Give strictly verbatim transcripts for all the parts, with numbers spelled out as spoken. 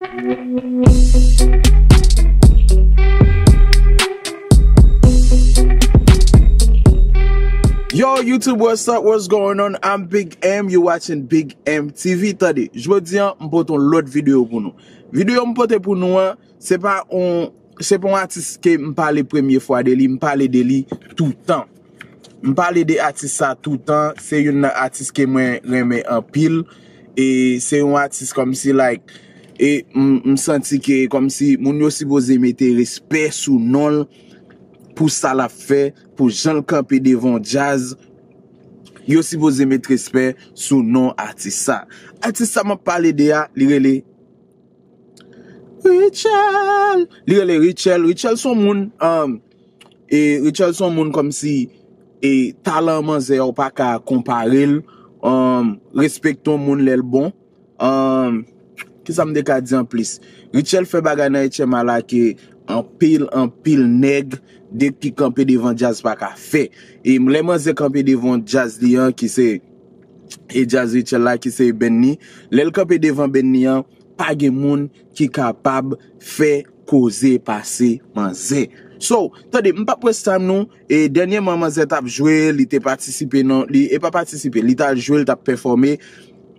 Yo, YouTube, what's up? What's going on? I'm Big M. You watching Big M T V. Tande, jodi an, m pote yon lòt videyo pou nou. Videyo m pote pou nou an, se pa yon, se pa yon atis ke m pale premye fwa de li, m pale de li toutan. M pale de atis sa toutan, se youn nan atis ke mwen renmen anpil. E se yon atis kòmsi, like, e m, m santi ke kòmsi moun yo sipoze mete respè sou non l, pou sa l ap fè, pou jan l kanpe devan djaz. Yo sipoze met respè sou non atis sa. Atis sa m ap pale de a, li rele Rutshelle. Li rele Rutshelle. Rutshelle se yon moun, um, e Rutshelle se yon moun kòmsi, e talan manzè a ou pa ka konpare l, um, respekte yon moun lè l bon. Um, kisa m te ka di anplis? Rutshelle fè bagay nan H M A la ke anpil, anpil nèg de ki kanpe devan djaz pa ka fè. E lè manzè kanpe devan djaz li an, ki se, e djaz Rutshelle la, ki se Benny, lè l kanpe devan Benny an, pa gen moun ki kapab fè koze pase manzè. So, tande, m p ap wes time nou, e dènyèman manzè t ap jwe, li te patisipe nan, li, e pa patisipe, li t al jwe, li t ap pèfòme,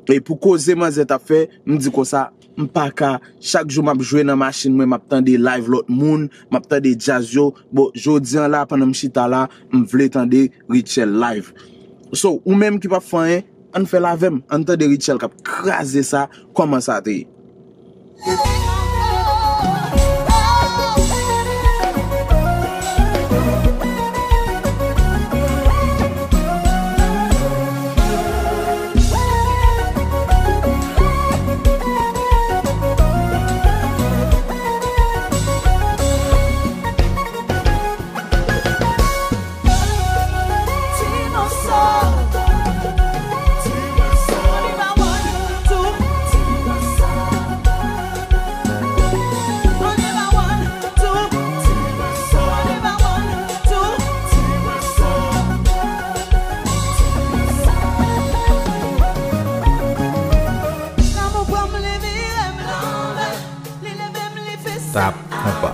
e pou koze manzè t ap fè, m di konsa, m pa ka, chak jou m ap jwe nan machin mwen, m ap tande live lòt moun, m ap tande djaz yo. Bon, jodi an la, pandan m chita la, m vle tande Rutshelle live. So, ou menm ki p ap fè anyen, ann fè l avè m, ann tande Rutshelle k ap kraze sa, kòman sa te ye. Tap konpa.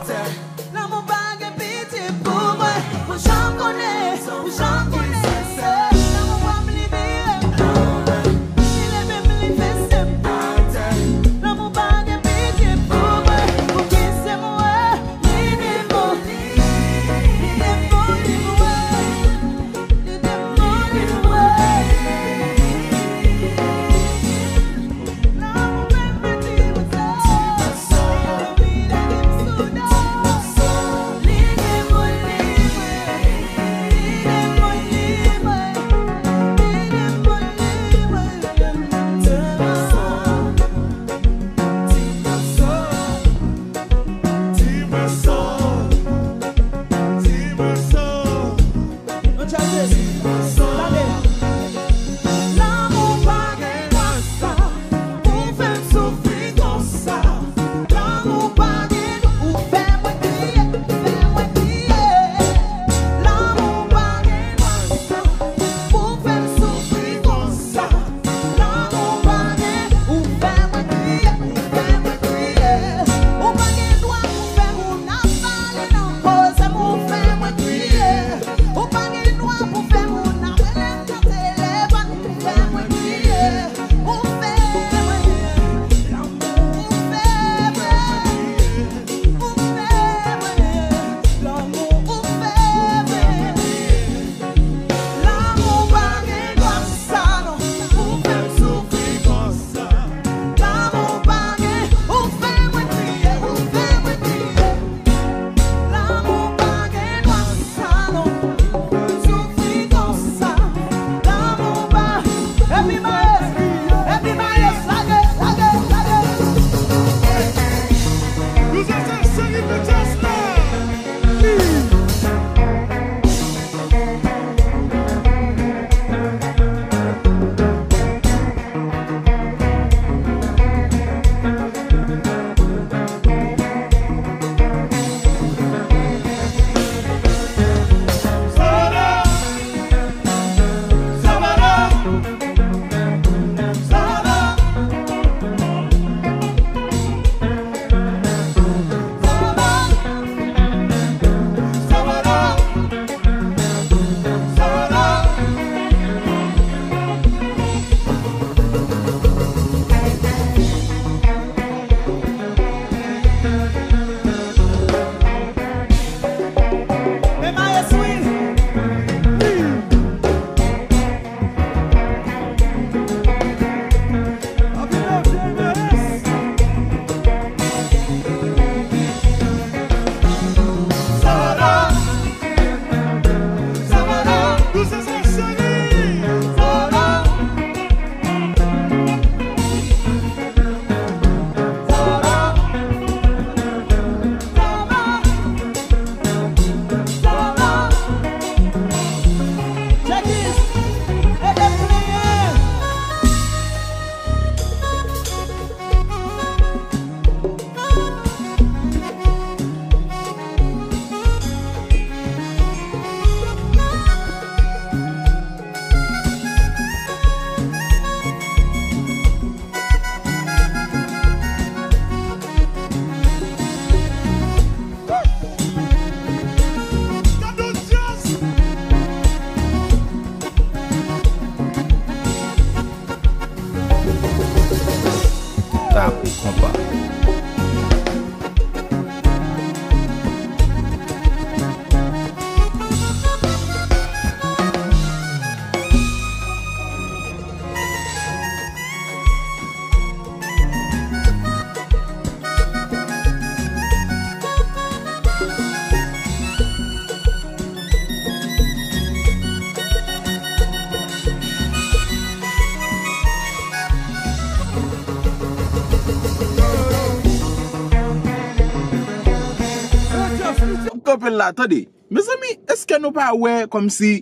Kanpe la, tande. Mezanmi, èske nou pa wè kòmsi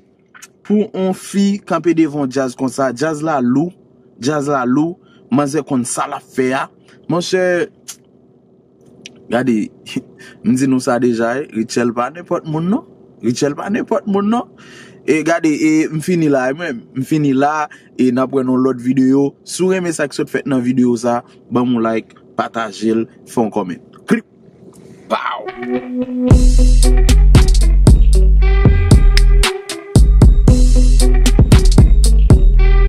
pou on fi kanpe devan djaz konsa, djaz la lou, djaz la lou, manzè konn sa l ap fè a. Monchè, gade, m di nou sa deja, eh, Rutshelle pa nenpòt moun non. Rutshelle pa nenpòt moun non. E gade, e m fini la, e mwen, m fini la, e n ap wè nan lòt videyo. Si w renmen sa k sot fèt nan videyo sa, ban m yon like, pataje l, fè yon kòmantè. Klip! Pow!